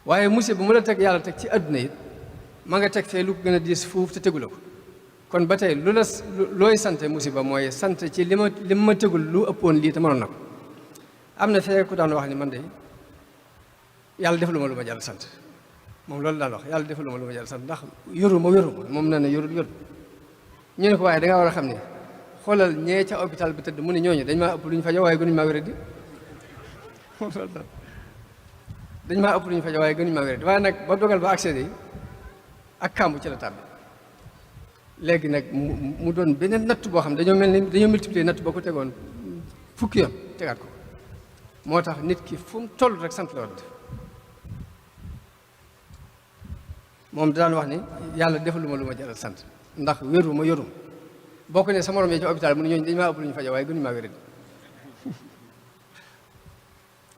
waaye musiba bu mu la teg yàlla teg ci àdduna it ma nga teg fee lu ko gën a diis fuuf te tegula ko kon ba tey looy sante musiba mooy sant ci li ma tegul lu ëppoon lii te mënoon na ko am na fee ku daan wax ni man de yàlla defaluma lu ma jàll sant moom loolu daan wax yàlla defaluma lu ma jàll sant ndax yoruma moom nee na yorul ñu ne ko waaye dangaa war a xam ne xoolal ñee ca hôpital bi tëdd mu ne ñooñu dañ maa ëpp lu ñu fajo waaye gënuñu maa wéradi dañ maa ëpp lu ñu fajo waaye gënuñu maa wéradi waaye nag ba dogal ba accès yi ak kàmbu ci la tàbbi léegi nag mu doon beneen natt boo xam dañoo mel ni dañoo multiplier natt boo ko tegoon fukki yoon tegaat ko moo tax nit ki fu mu toll rek sant la war def moom daan wax ni yàlla defaluma lu ma jaral sant ndax wéru ma yorum boo ko ne sa morom yi ci hôpital mu ne ñooñu dañu maa ëpp lu ñu fajo waaye gënuñu maa wéradi